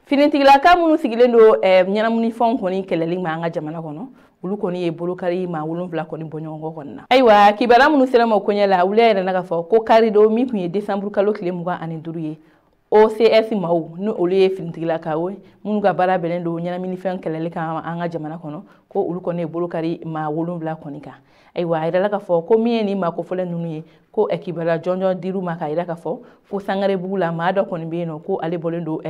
Finitigilaka minnu sigilen don ɲɛnaminifɛnw kɔni kɛlɛli ma an ka jamana kɔnɔ, olu kɔni ye bolokari maa 7 kɔni bɔ ɲɔgɔn kɔ kɔni na. Ayiwa, kibaruya minnu sera ma koɲɛ la, wula yɛrɛ na k'a fɔ ko karidon min tun ye décembre kalo tile 25 ye, OCS maaw ni olu ye finitigilakaw ye minnu ka baara bɛnnen don ɲɛnaminifɛn kɛlɛli kan an ka jamana kɔnɔ, ko olu kɔni ye bolokari maa 7 kɔni kan. Ayiwa, a yirala k'a fɔ ko min ye nin maa kofɔlen ninnu ye, ko kibaruya jɔnjɔn dir'u ma k'a yira k'a fɔ ko Sangarebugu la maa dɔ kɔni bɛ yen nɔ, ko ale bɔlen don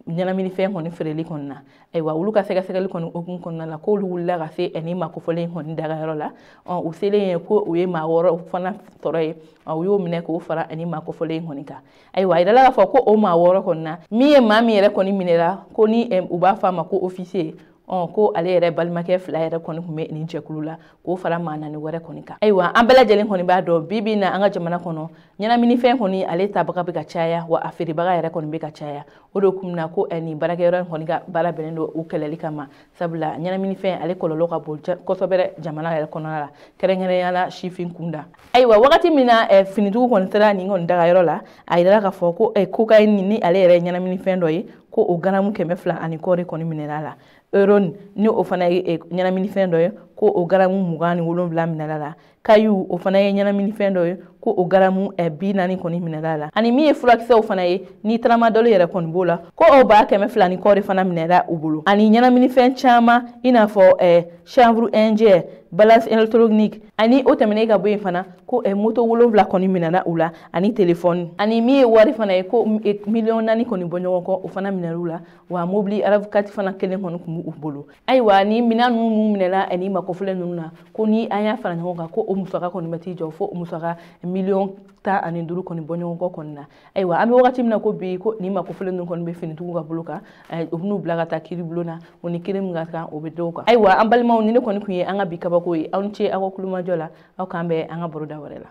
ɲɛnaminifɛn kɔni feereli kɔni na. Ayiwa, olu ka sɛgɛsɛgɛli kɔni hukumu kɔnɔna la, k'olu wulila ka se nin maa kofɔlen kɔni dagayɔrɔ la. U selen yen, ko u ye maa 6 fana sɔrɔ yen, u y'o minɛ k'o fara nin maa kofɔlen kɔni kan. Ayiwa, a yirala k'a fɔ ko o maa 6 kɔni na, min ye maa min yɛrɛ kɔni minɛra, ko ni u b'a fɔ a ma ko officier, ko ale yɛrɛ balimakɛ 2 yɛrɛ kɔni tun bɛ nin jɛkulu la, k'o fara maa 4 wɛrɛ kɔni kan. Ayiwa, an bɛɛ lajɛlen kɔni b'a dɔn bi bi in na an ka jamana kɔnɔ, ɲɛnaminifɛn kɔni ale tabaga bɛ ka caya, wa a feerebaga yɛrɛ kɔni bɛ ka caya. O de kun na ko nin baarakɛyɔrɔ in kɔni ka baara bɛnnen don o kɛlɛli kama, sabula ɲɛnaminifɛn ale kɔlɔlɔ ka bon kosɛbɛ jamana yɛrɛ kɔnɔna la, kɛrɛnkɛrɛnnenya la sifin kunda. Ayiwa, wagati min na finitigiw kɔni sera nin kɔni dagayɔrɔ la, a yirala k'a fɔ ko cocaïne ni ale yɛrɛ ye ɲɛnaminifɛn dɔ ye, ko o garamu 200 ani kɔ de kɔni minɛla la. Héroïne ni o fana ye ɲɛnaminifɛn dɔ ye, ko o garamu 27 minɛla la. Kayu o fana ye ɲɛnaminifɛn dɔ ye, ko o garamu 40 kɔni minɛla la. Ani min ye furakisɛw fana ye, ni tramadol yɛrɛ kɔni b'o la, ko o 200 ni kɔ de fana minɛla u bolo. Ani ɲɛnaminifɛn caman i n'a fɔ chanvre indien, balance électronique, ani o tɛmɛnen ka bɔ yen fana, ko moto 7 kɔni minɛna u la, ani téléphone. Ani min ye wari fana ye, ko miliyɔn 4 kɔni bɔ ɲɔgɔn kɔ, o fana minɛl'u la. Wa mobili RAV4 fana kelen kɔni tun b'u bolo. Ayiwa, ni minɛn ninnu minɛla ani makɔfɔlɛ ninnu na, ko ni an y'a fara ɲɔgɔn kan, ko o musaka kɔni bɛ t'i jɔ fo o musaka miliyɔn 15 kɔni bɔ ɲɔgɔn kɔ kɔni na. Ayiwa, an bɛ wagati min na ko bi, ko nin makɔfɔlɛ ninnu kɔni bɛ finitigiw ka bolo kan, u bɛn'u bila ka taa kiiribulon na, o ni kiiri min ka kan o bɛ dɔw kan. Ayiwa, an balimaw, ni ne kɔni tun ye an ka bi kabako ye. Aw ni ce aw ka kulomajɔ la, aw k'an bɛn an ka baroda wɛrɛ la.